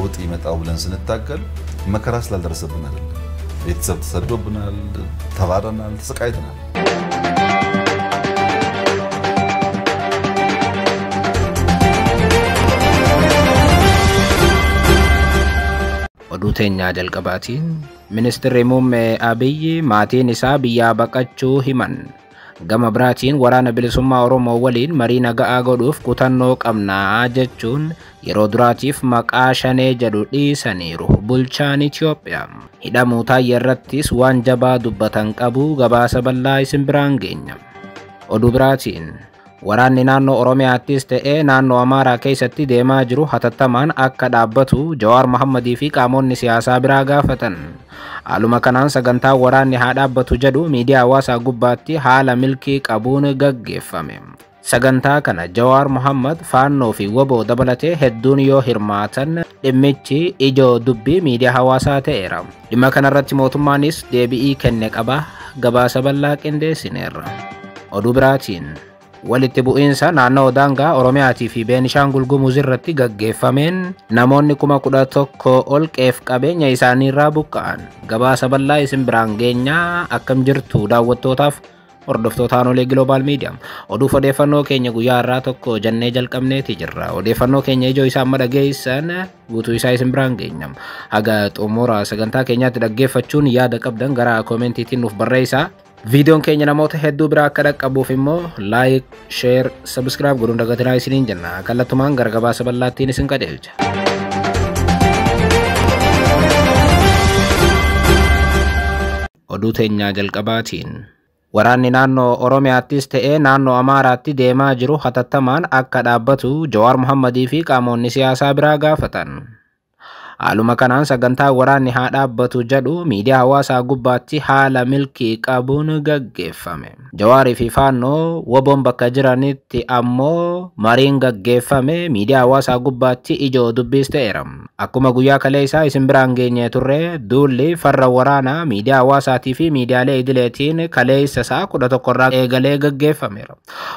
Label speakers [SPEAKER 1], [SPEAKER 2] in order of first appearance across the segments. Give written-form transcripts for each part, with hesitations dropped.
[SPEAKER 1] ለውጥ ይመጣው ብለን ስንታገል መከራ ስላልደረሰብን አይደለም። ቤተሰብ ተሰዶብናል፣ ተባረናል፣ ተሰቃይተናል።
[SPEAKER 2] Oduu teenyaa jalqabaatiin Ministeerri Muummee Abiyyi maatiin isaa biyyaa baqachuu himan. Gama biraatiin waraana bilisummaa Oromoo waliin marii naga'aa godhuuf kutannoo qabnaa jechuun yeroo duraatiif maqaa shanee jedhu dhiisaniiru bulchaan Itoophiyaa. Hidhamuu Taayyee irrattis waan jabaa dubbatan qabu gabaasa bal'aa isin biraan geenya. Oduu biraatiin waraanni naannoo Oromiyaattis ta'ee naannoo Amaaraa keessatti deemaa jiru hatattamaan akka dhaabbatu Jawaar Mohammadii fi qaamonni siyaasaa biraa gaafatan. Haaluma kanaan sagantaa waraanni haa dhaabbatu jedhu miidiyaa hawaasaa gubbaatti haala milkii qabuun gaggeeffame. Sagantaa kana Jawaar Mohammad faannoo fi woboo dabalatee hedduun yoo hirmaatan dhimmichi ijoo dubbii miidiyaa hawaasaa ta'eera. Dhimma kanarratti mootummaanis deebi'ii kenne qaba gabaasa bal'aa qindeessineerra. Oduu biraatiin walitti bu'iinsa naannoo daangaa Oromiyaatii fi Beenishaangul Gumuz irratti gaggeeffameen namoonni 11,000 ol qeef qabeenya isaaniirraa buqqa'an. Gabaasa bal'aa isin biraan geenyaa akkam jirtu daawwattootaaf hordoftoota Aanolee Global Media. Oduuf odeeffannoo keenya guyyaa har'aa tokko jennee jalqabneeti jirra. Odeeffannoo keenya ijoo isaa amma dhageessan guutuu isaa isin biraan geenya. Haga xumura sagantaa keenyaatti dhaggeeffachuun yaada qabdan gara koomentiitiin nuuf barreessaa. Viidiyoon keenya namoota hedduu biraa akka dhaqqabuuf immoo like, share, subscribe godhuun dagatinaa isiniin jenna. Kallattumaan gara gabaasa bal'aattiin isin qajeelcha. Oduu teenyaa jalqabaatiin waraanni naannoo Oromiyaattis ta'ee naannoo Amaaraatti deemaa jiru hatattamaan akka dhaabbatu Jawaar Mohammadii fi qaamonni siyaasaa biraa gaafatan. Haaluma kanaan sagantaa waraanni haa dhaabbatu jedhu miidiyaa hawaasaa gubbaatti haala milkii qabuun gaggeeffame. Jawaarii fi Faannoo woboon bakka jiranitti ammoo mariin gaggeeffame miidiyaa hawaasaa gubbaatti ijoo dubbiis ta'eera. Akkuma guyyaa kaleessaa isin biraan geenyee turre duulli farra waraanaa miidiyaa hawaasaatii fi miidiyaalee idileetiin kaleessa isaa 11 irraa eegalee gaggeeffameera.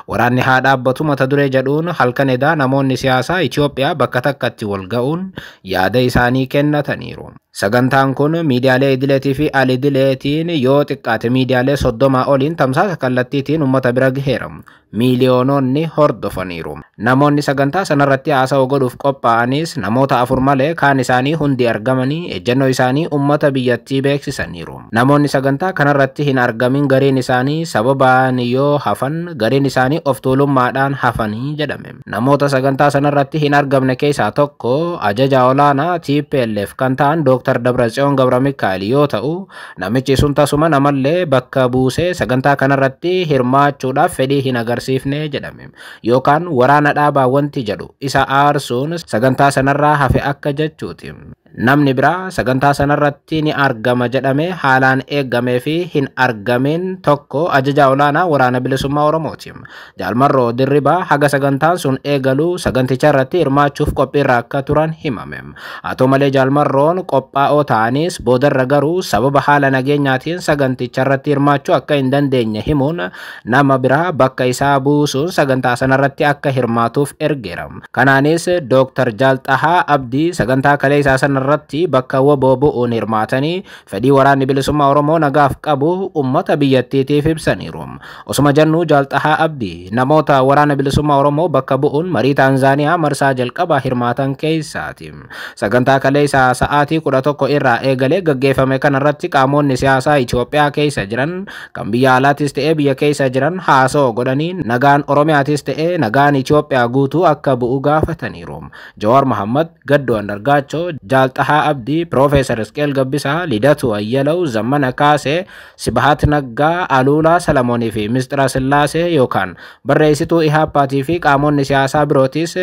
[SPEAKER 2] Waraanni haa dhaabbatu mata duree jedhuun halkan edaa namoonni siyaasaa Itoophiyaa bakka takkatti wal ga'uun yaada isaanii kennataniiru. Sagantaan kun miidiyaalee idileetii fi al-idileetiin yoo xiqqaate miidiyaalee 30 oliin tamsaasa kallattiitiin uummata bira gaheera. Miiliyoononni hordofaniiru. Namoonni sagantaa sanarratti haasa'u godhuuf qophaa'anis namoota 4 malee kaan isaanii hundi argamanii ejjennoo isaanii uummata biyyattii beeksisaniiru. Namoonni sagantaa kanarratti hin argamin gariin isaanii sababaan yoo hafan gariin isaanii of tuulummaadhaan hafanii jedhame. Namoota sagantaa sanarratti hin argamne keessaa tokko ajaja olaanaa TPLF kan ta'an Dr. Dabratsiyoon Gabramikaa'el yoo ta'u namichi sun tasuma namallee bakka buusee sagantaa kanarratti hirmaachuudhaaf fedhii hin agarsiifne jedhame. Yookaan waraana dhaabaa wanti jedhu isa aarsuun sagantaa sanarraa hafe akka jechuuti. Namni biraa sagantaa sanarratti ni argama jedhamee haalaan eegamee fi hin argamin tokko ajaja olaanaa waraana bilisummaa Oromooti. Jaalmarroo Dirribaa haga sagantaan sun eegaluu saganticha irratti hirmaachuuf qophiirra akka turan himame. Haa ta'u malee Jaalmarroon qophaa'oo ta'anis boodarra garuu sababa haala nageenyaatiin saganticha irratti hirmaachuu akka hin dandeenye himuun nama biraa bakka isaa buusuun sagantaa sanarratti akka hirmaatuuf ergeera. Kanaanis Dr. Jaalxahaa Abdii sagantaa kaleessaa sana irratti bakka woboo bu'uun hirmaatanii fedhii waraanni bilisummaa Oromoo nagaaf qabu uummata biyyattiitiif ibsaniiru. Osuma jennuu Jaalxahaa Abdii namoota waraana bilisummaa Oromoo bakka bu'uun marii Taanzaaniyaa marsaa jalqabaa hirmaatan keessaati. Sagantaa kaleessaa sa'aatii 11 irraa eegalee gaggeeffame kanarratti qaamonni siyaasaa Itoophiyaa keessa jiran kan biyya alaatis ta'ee biyya keessa jiran haasoo godhanii nagaan Oromiyaatis ta'ee nagaan Itoophiyaa guutuu akka bu'u gaafataniiru. Jawaar Mohammad, Gaddoo Andargaachoo, Jaalxahaa Abdii, Piroofeesar Isqeel Gabbisaa, Lidatu Ayyalaw, Zammana Kaasee, Sibahat Naggaa, Aluulaa Salamoonii fi Mistira Sillaasee yookaan barreessituu Ihaappaatii fi qaamonni siyaasaa birootis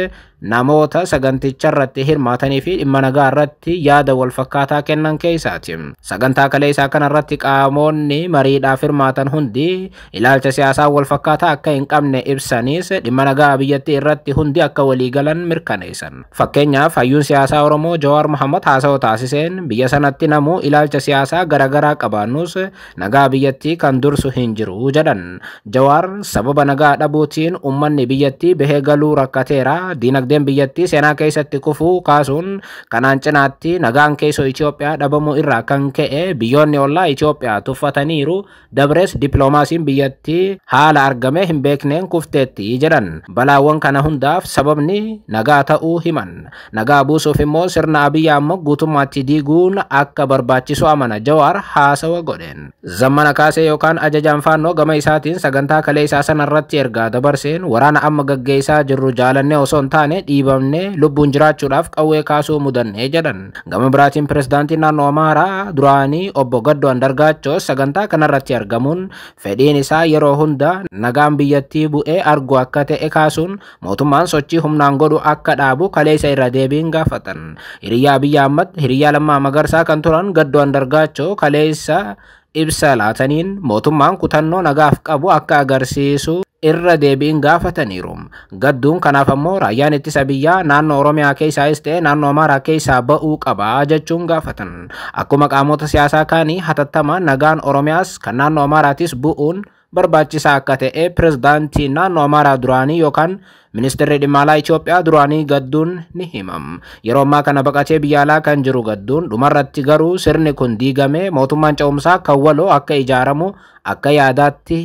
[SPEAKER 2] namoota saganticha irratti hirmaatanii fi dhimma nagaa irratti yaada wal fakkaataa kennan keessaati. Sagantaa kaleessaa kanarratti qaamonni mariidhaaf hirmaatan hundi ilaalcha siyaasaa wal fakkaataa akka hin qabne ibsanis dhimma nagaa biyyattii irratti hundi akka waliigalan mirkaneessan. Fakkeenyaaf hayyuun siyaasaa Oromoo Jawaar Mohammad haasawaa taasiseen biyya sanatti namuu ilaalcha siyaasaa garaagaraa qabaannus nagaa biyyattii kan dursu hin jiru jedhan. Jawaar sababa nagaa dhabuutiin uummanni biyyattii bahee galuu rakkateera, diinagdee Dinagdeen biyyattii seenaa keessatti kufuu kaasuun kanaan cinaatti nagaan keessoo Itoophiyaa dhabamuu irraa kan ka'e biyyoonni ollaa Itoophiyaa tuffataniiru. Dabrees dippiloomaasiin biyyattii haala argamee hin beekneen kufteetti jedhan. Balaawwan kana hundaaf sababni nagaa ta'uu himan. Nagaa buusuuf immoo sirna Abiyyi Ahmad guutummaatti diiguun akka barbaachisu amana Jawaar haasawa godheen. Zammana Kaasee yookaan ajajaan Faannoo gama isaatiin sagantaa kalee isaa sanarratti ergaa dabarseen waraana amma gaggeessaa jirru jaalannee osoo hin taane dhiibamnee lubbuun jiraachuudhaaf qawwee kaasuu mudannee jedhan. Gama biraatiin pirezidaantiin naannoo Amaaraa duraanii obbo Gaddoo Andargaachoo sagantaa kanarratti argamuun fedhiin isaa yeroo hunda nagaan biyyattii bu'ee argu akka ta'e kaasuun mootummaan sochii humnaan godhu akka dhaabu kaleessa irra deebiin gaafatan. Hiriyaa Abiyyi Ahmad hiriyaa Lammaa Magarsaa kan turan Gaddoo Andargaachoo kaleessa ibsa laataniin mootummaan kutannoo nagaaf qabu akka agarsiisu irra deebiin gaafataniiru. Gadduun kanaaf ammoo raayyaan ittisa biyyaa naannoo Oromiyaa keessaas ta'e naannoo Amaaraa keessaa ba'uu qaba jechuun gaafatan. Akkuma qaamota siyaasaa kaanii hatattamaan nagaan Oromiyaas kan naannoo Amaaraatis bu'uun barbaachisaa akka ta'e pirezidaantii naannoo Amaaraa duraanii yookaan ministeerri dhimma alaa Itoophiyaa duraanii Gadduun ni himam. Yeroo ammaa kana baqatee biyya alaa kan jiru Gadduun dhumarratti garuu sirni kun diigamee mootummaan ce'umsaa kan waloo akka ijaaramu akka yaadaatti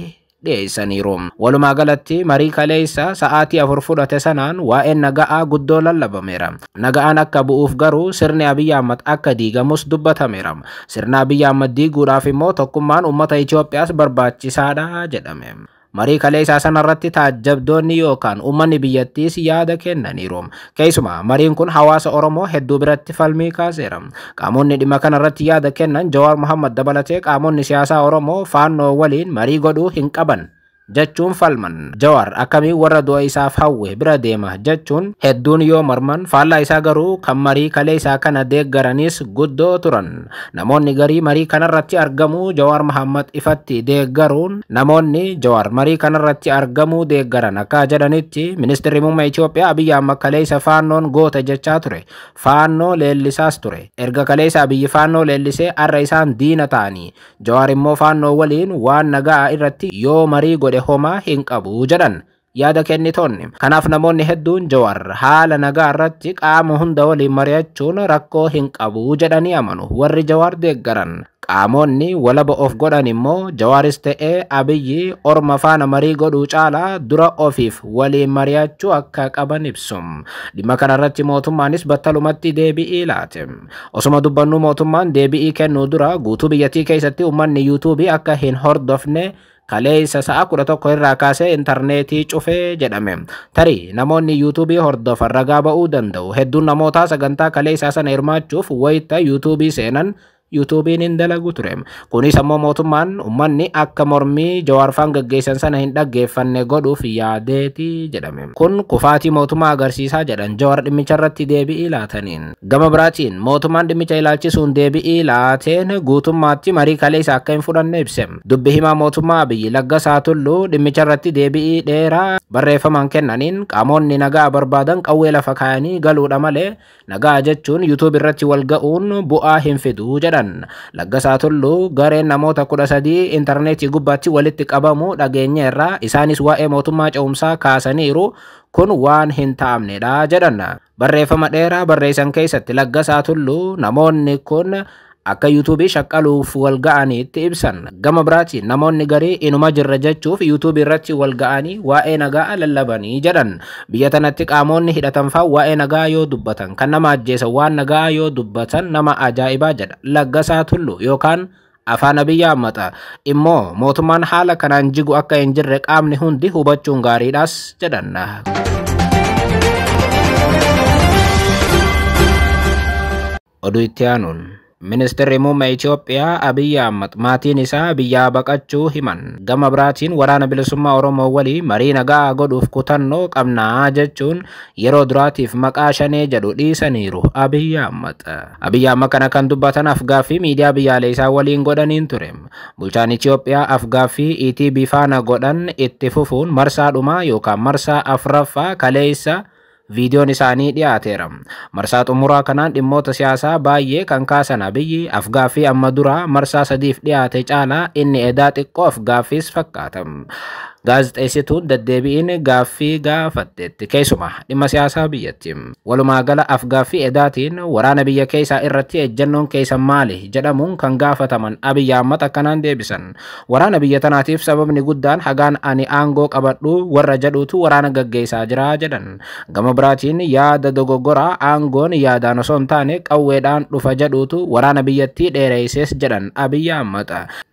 [SPEAKER 2] dhiyeessaniiru. Walumaa galatti marii kaleessa sa'aatii 4 fudhate sanaan waa'een naga'aa guddoo lallabameera. Naga'aan akka bu'uuf garuu sirni Abiyyi Ahmad akka diigamus dubbatameera. Sirna Abiyyi Ahmad diiguudhaaf immoo tokkummaan uummata Itoophiyaas barbaachisaadha jedhame. Marii kaleessaa sanarratti taajjabdoonni yookaan uummanni biyyattiis yaada kennaniiru. Keessumaa mariin kun hawaasa Oromoo hedduu biratti falmii kaaseera. Qaamonni dhimma kanarratti yaada kennan Jawaar Mohammad dabalatee qaamonni siyaasaa Oromoo Faannoo waliin marii godhuu hin qaban jechuun falman. Jawaar akkamiin warra du'a isaaf hawwe bira deema jechuun hedduun yoo morman faallaa isaa garuu kan marii kaleessaa kana deeggaranis guddoo turan. Namoonni garii marii kanarratti argamuu Jawaar Mohammad ifatti deeggaruun namoonni Jawaar marii kanarratti argamuu deeggaran akka jedhanitti ministeerri muummee Itoophiyaa Abiyyi Ahmad kaleessa Faannoon goota jechaa ture. Faannoo leellisaas ture. Erga kaleessa Abiyyi Faannoo leellisee har'a isaan diina ta'anii Jawaar immoo Faannoo waliin waan nagaa irratti yoo marii godhe homaa hin qabu jedhan yaada kennitoonni. Kanaaf namoonni hedduun Jawaar haala nagaa irratti qaama hunda waliin mari'achuun rakkoo hin qabu jedhanii amanu. Warri Jawaar deeggaran qaamonni walaba of godhan immoo Jawaaris ta'ee Abiyyi orma faana marii godhuu caalaa dura ofiif waliin mari'achuu akka qaban ibsu. Dhimma kanarratti mootummaanis battalumatti deebi'ii laate. Osuma dubbannu mootummaan deebi'ii kennuu dura guutuu biyyattii keessatti uummanni yuutuubii akka hin hordofne kaleessa sa'a 11 irraa kaasee intarneetii cufee jedhame. Tarii namoonni yuutuubii hordofan ragaa ba'uu danda'u. Hedduun namootaa sagantaa kaleessaa sana hirmaachuuf wayita yuutuubii seenan yuutuubiin hin dalagu ture. Kunis ammoo mootummaan uummanni akka mormii Jawaarfaan gaggeessan sana hin dhaggeeffanne godhuuf yaadeeti jedhame. Kun kufaatii mootummaa agarsiisaa jedhan Jawaar dhimmicha irratti deebi'ii laataniin. Gama biraatiin mootummaan dhimmicha ilaalchisuun deebi'ii laateen guutummaatti marii kaleessa akka hin fudhanne ibse. Dubbi himaa mootummaa Abiyyi Laggasaa Tulluu dhimmicha irratti deebi'ii dheeraa barreeffamaan kennaniin qaamonni nagaa barbaadan qawwee lafa kaayanii galuudha malee nagaa jechuun yuutuub irratti wal ga'uun bu'aa hin fidu jedhan. Laggasaa Tulluu gareen namoota 13 intarneetii gubbaatti walitti qabamu dhageenyeerra isaanis waa'ee mootummaa ce'umsaa kaasaniiru kun waan hin taa'amnedha jedhan. Barreeffama dheeraa barreessan keessatti Laggasaa Tulluu namoonni kun akka yuutuubii shaqqaluuf wal ga'aniitti ibsan. Gama biraatiin namoonni garii inuma jirra jechuuf yuutuubii irratti wal ga'anii waa'ee nagaa lallabanii jedhan. Biyya tanatti qaamonni hidhatan fa'aa waa'ee nagaa yoo dubbatan kan nama ajjeesan waan nagaa yoo dubbatan nama ajaa'ibaa jedha. Laggasaa Tulluu yookaan afaan Abiyyi Ahmad immoo mootummaan haala kanaan jigu akka hin jirre qaamni hundi hubachuun gaariidhaas jedhan. Oduu itti aanuun Ministeerri muummee Itoophiyaa Abiyyi Ahmad maatiin isaa biyyaa baqachuu himan. Gama biraatiin waraana bilisummaa Oromoo waliin marii nagaa godhuuf kutannoo qabnaa jechuun yeroo duraatiif maqaa shanee jedhu dhiisaniiru Abiyyi Ahmad. Abiyyi Ahmad kana kan dubbatan afgaaffii miidiyaa biyyaalessaa waliin godhaniin ture. Bulchaan Itoophiyaa afgaaffii ETB faana godhan itti fufuun marsaa dhumaa yookaan marsaa afraffaa kaleessa viidiyoon isaanii dhiyaateera. Marsaa xumuraa kanaan dhimmoota siyaasaa baay'ee kan kaasan Abiyyi afgaaffii amma duraa marsaa 3 dhiyaate caalaa inni edaa xiqqoo afgaaffiis fakkaata. Gaazexeessituun deddeebi'iin gaaffii gaafatteetti, keessumaa dhimma siyaasaa biyyatti. Walumaa gala afgaaffii edaatiin waraana biyya keessaa irratti ejjennoon keessan maali jedhamuun kan gaafataman Abiyyi Ahmad akkanaan deebisan. Waraana biyya tanaatiif sababni guddaan hagaan ani aangoo qabadhu warra jedhuutu waraana gaggeessaa jira jedhan. Gama biraatiin yaada dogoggoraa aangoon yaadaan osoo hin taane qawweedhaan dhufa jedhuutu waraana biyyattii dheeresses jedhan Abiyyi Ahmad.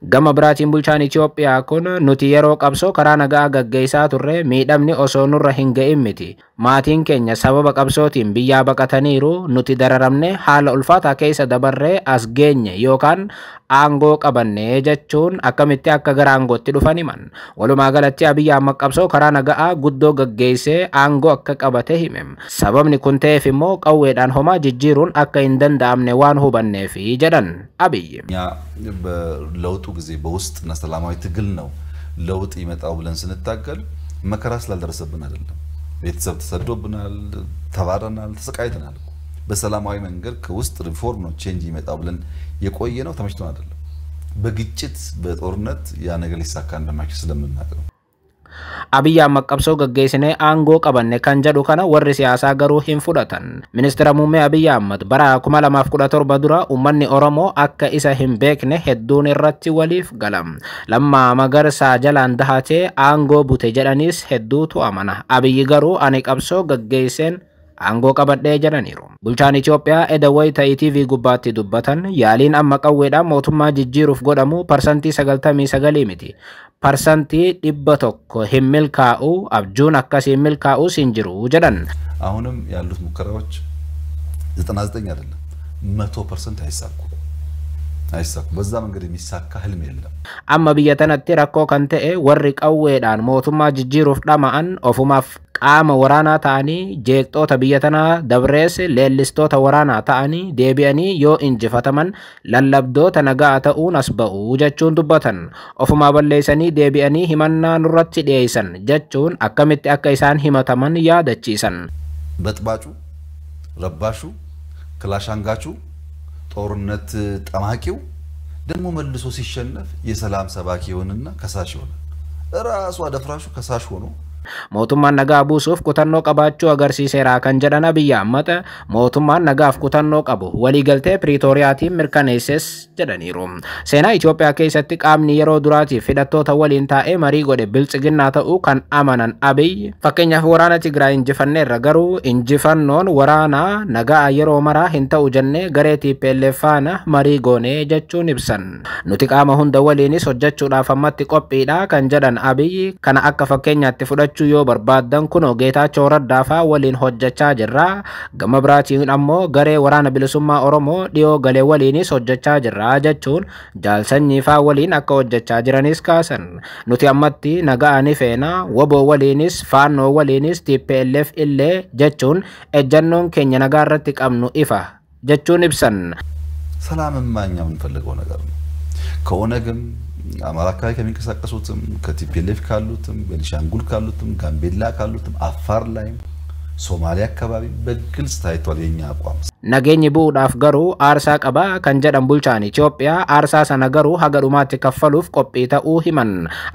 [SPEAKER 2] Gama biraatiin bulchaan Itoophiyaa kun nuti yeroo qabsoo karaa nagaa gaggeessaa turre miidhamni osoo nurra hin ga'in miti. Maatiin keenya sababa qabsootiin biyyaa baqataniiru, nuti dararamne, haala ulfaataa keessa dabarree as geenye yookaan aangoo qabanne jechuun akkamitti akka gara aangootti dhufan himan. Walumaa galatti Abiyyi Ahmad qabsoo karaa nagaa guddoo gaggeessee aangoo akka qabate hime. Sababni kun ta'eef immoo qawweedhaan homaa jijjiiruun akka hin danda'amne waan hubanneefi jedhan Abiyyi.
[SPEAKER 1] እኛ በለውጡ ጊዜ በውስጥና ሰላማዊ ትግል ነው ለውጥ ይመጣው ብለን ስንታገል መከራ ስላልደረሰብን አይደለም። ቤተሰብ ተሰዶብናል፣ ተባረናል፣ ተሰቃይተናል። በሰላማዊ መንገድ ከውስጥ ሪፎርም ነው ቼንጅ ይመጣው ብለን የቆየ ነው፣ ተመችቶን አይደለም። በግጭት በጦርነት ያ ነገር ሊሳካ እንደማይችል ስለምናውቅ ነው።
[SPEAKER 2] Abiyyi Ahmad qabsoo gaggeessinee aangoo qabanne kan jedhu kana warri siyaasaa garuu hin fudhatan. Ministeera muummee Abiyyi Ahmad bara 2017 dura uummanni Oromoo akka isa hin beekne hedduun irratti waliif gala. Lammaa Magarsaa jalaan dahatee aangoo bute jedhanis hedduutu amana. Abiyyi garuu ani qabsoo gaggeesseen aangoo qabadhee jedhaniiru. Bulchaan Itoophiyaa eda wayita ETV gubbaatti dubbatan yaaliin amma qawweedhaan mootummaa jijjiiruuf godhamu 99% miti. 100% hin milkaa'u, abjuun akkasii milkaa'uus hin jiru jedhan.
[SPEAKER 1] አሁንም ያሉት ሙከራዎች 99 አይደለም 100% አይሳኩም አይሳኩም። በዛ መንገድ የሚሳካ ህልም የለም።
[SPEAKER 2] Amma biyya tanatti rakkoo kan ta'e warri qawweedhaan mootummaa jijjiiruuf dhama'an ofumaaf qaama waraanaa ta'anii jeeqxoota biyya tanaa dabrees leellistoota waraanaa ta'anii deebi'anii yoo injifataman lallabdoota nagaa ta'uun as ba'u jechuun dubbatan. Ofumaa balleessanii deebi'anii himannaa nurratti dhiyeessan jechuun akkamitti akka isaan himataman yaadachiisan.
[SPEAKER 1] በጥባጩ፣ ረባሹ፣ ክላሽ አንጋቹ፣ ጦርነት ጠማቂው ደግሞ መልሶ ሲሸነፍ የሰላም ሰባኪ ይሆንና ከሳሽ ይሆናል። ራሱ አደፍራሹ ከሳሽ ሆኖ
[SPEAKER 2] Mootummaan nagaa buusuuf kutannoo qabaachuu agarsiiseera kan jedhan Abiyyi Ahmad mootummaan nagaaf kutannoo qabu waliigaltee Piriitooriyaatiin mirkaneesses jedhaniiru. Seenaa Itoophiyaa keessatti qaamni yeroo duraatiif hidhattoota waliin taa'ee marii godhe biltsiginnaa ta'uu kan amanan Abiyyi fakkeenyaaf waraana Tigraay injifanneerra, garuu injifannoon waraanaa nagaa yeroo maraa hin ta'u jennee garee TPLF faana marii goonee jechuun ibsan. Nuti qaama hunda waliinis hojjechuudhaaf ammatti qophiidha kan jedhan Abiyyi kana akka fakkeenyaatti fudhachuu yoo barbaaddan kunoo Geetaachoo Raddaa faa waliin hojjechaa jirra. Gama biraatiin ammoo garee waraana bilisummaa Oromoo dhiyoo galee waliinis hojjechaa jirra jechuun jaalsanyii faa waliin akka hojjechaa jiranis kaasan. Nuti ammatti nagaa ni feena, woboo waliinis, faannoo waliinis, TPLF illee jechuun ejjannoon keenya nagaa irratti qabnu ifa jechuun ibsan.
[SPEAKER 1] ሰላምማ እኛ የምንፈልገው ነገር ነው። ከኦነግም አማራ አካባቢ ከሚንቀሳቀሱትም ከቲፒኤልኤፍ ካሉትም ቤኒሻንጉል ካሉትም ጋምቤላ ካሉትም አፋር ላይም ሶማሊያ አካባቢ በግልጽ ታይቷል የኛ አቋም።
[SPEAKER 2] Nageenyi bu'uudhaaf garuu aarsaa qaba kan jedhan bulchaan Itoophiyaa aarsaa sana garuu haga dhumaatti kaffaluuf qophii ta'uu himan.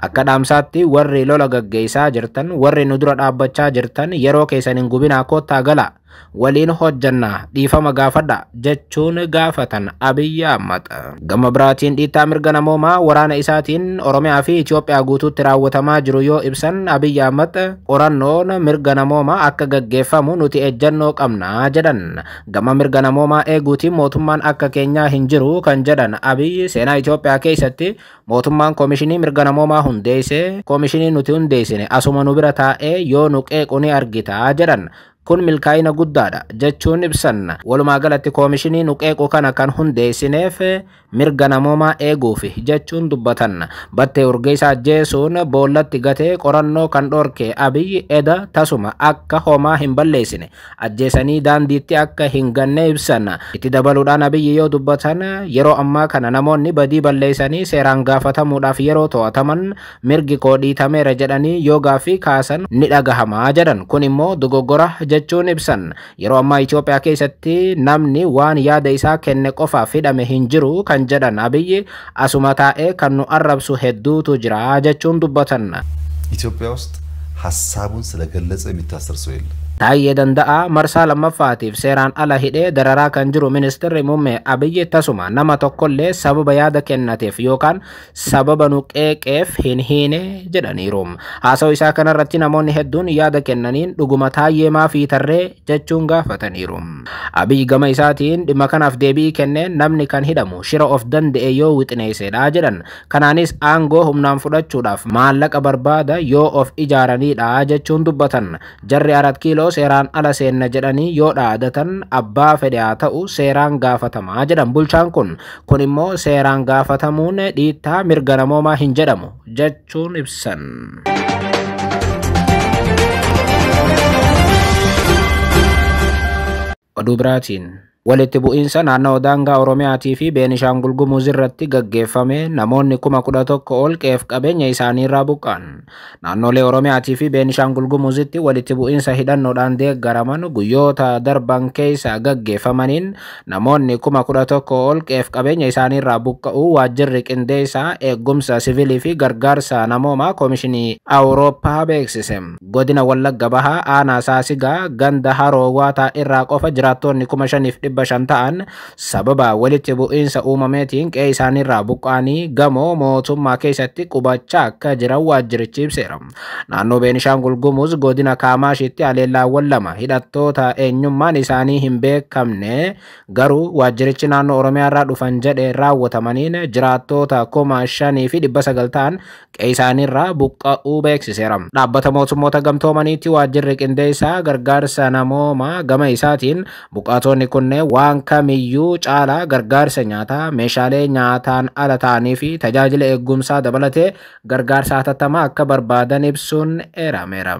[SPEAKER 2] Akka dhaamsaatti warri lola gaggeessaa jirtan, warri nu dura dhaabbachaa jirtan yeroo keessan hin gubinaa, kottaa gala. Waliin hojjanna, dhiifama gaafadha jechuun gaafatan Abiyyi Ahmad. Gama biraatiin dhiittaa mirga namoomaa waraana isaatiin Oromiyaa fi Itoophiyaa guutuutti raawwatamaa jiru yoo ibsan Abiyyi Ahmad qorannoon mirga namoomaa akka gaggeeffamu nuti ejjannoo qabna jedhan. Gama mirga namoomaa eeguutiin mootummaan akka keenyaa hin jiru kan jedhan Abiyyi seenaa Itoophiyaa keessatti mootummaan koomishinii mirga namoomaa hundeesse, koomishinii nuti hundeessine asuma nu bira taa'ee yoo nu qeequ ni argita jedhan. Kun milkaa'ina guddaadha jechuun ibsan. Walumaa galatti koomishinii nu qeequ kana kan hundeessineef mirga namoomaa eeguufi jechuun dubbatan. Battee Urgeessaa ajjeesuun boollatti gatee qorannoo kan dhorke Abiyyi eda tasuma akka homaa hin balleessine ajjeesanii daandiitti akka hin ganne ibsan. Itti dabaluudhaan Abiyyi yoo dubbatan yeroo ammaa kana namoonni badii balleessanii seeraan gaafatamuudhaaf yeroo to'ataman mirgi koo dhiitameera jedhanii yoo gaaffii kaasan ni dhagahamaa jedhan. Kun immoo dogoggora jechuun ibsan. Yeroo ammaa Itoophiyaa keessatti namni waan yaada isaa kenne qofaaf hidhame hin jiru kan jedhan Abiyyi asuma taa'ee kan nu arrabsu hedduutu jira jechuun dubbatan.
[SPEAKER 1] ኢትዮጵያ ውስጥ ሀሳቡን ስለገለጸ የሚታሰር ሰው የለም።
[SPEAKER 2] Taayyee Danda'aa marsaa lammaffaatiif seeraan ala hidhee dararaa kan jiru Ministeerri Muummee Abiyyi tasuma nama tokkollee sababa yaada kennateef yookaan sababa nu qeeqeef hin hiine jedhaniiru. Haasa'u isaa kanarratti namoonni hedduun yaada kennaniin dhuguma Taayyee maaf hiitarree jechuun gaafataniiru. Abiyyi gama isaatiin dhimma kanaaf deebii kenneen namni kan hidhamu shira of danda'e yoo wixineessedha jedhan. Kanaanis aangoo humnaan fudhachuudhaaf maallaqa barbaada yoo of ijaaranidha jechuun dubbatan. Jarri 4 kiiloo seeraan ala seenna jedhanii yoo dhaadatan abbaa fedhe haa ta'u seeraan gaafatamaa jedhan bulchaan kun. Kun immoo seeraan gaafatamuun dhiittaa mirga namoomaa hin jedhamu jechuun ibsan. Oduu biraatiin walitti bu'iinsa naannoo daangaa Oromiyaatii fi Beenishaangul Gumuz irratti gaggeeffame namoonni 11,000 ol qe'eef qabeenya isaanii irraa buqqa'an. Naannolee Oromiyaatii fi Beenishaangul Gumuzitti walitti bu'iinsa hidhannoodhaan deeggaraman guyyoota darban keessa gaggeeffamaniin namoonni 11,000 ol qe'eef qabeenya isaanii irraa buqqa'uu waajjirri qindeessaa eegumsa siviilii fi gargaarsa namoomaa Koomishinii Awurooppaa beeksise. Godina Wallagga Bahaa aanaa Saasigaa ganda Haroo Waataa irraa qofa jiraattonni 5,500 ta'an sababa walitti bu'iinsa uumameetiin qe'ee isaaniirraa buqqa'anii gamoo mootummaa keessatti qubachaa akka jiran waajjirichi ibseera. Naannoo Beenishaangul Gumuz godina Kaamaashitti haleellaawwan 2 hidhattoota eenyummaan isaanii hin beekamne garuu waajjirichi naannoo Oromiyaarraa dhufan jedhe raawwatamaniin jiraattoota 5,900 ta'an qe'ee isaaniirraa buqqa'uu beeksiseera. Dhaabbata mootummoota gamtoomaniitti waajjirri qindeessaa gargaarsa namoomaa gama isaatiin buqqaatonni kunneen waan kamiyyuu caalaa gargaarsa nyaataa, meeshaalee nyaataan ala ta'anii fi tajaajila eegumsaa dabalatee gargaarsa hatattamaa akka barbaadan ibsuun eerameera.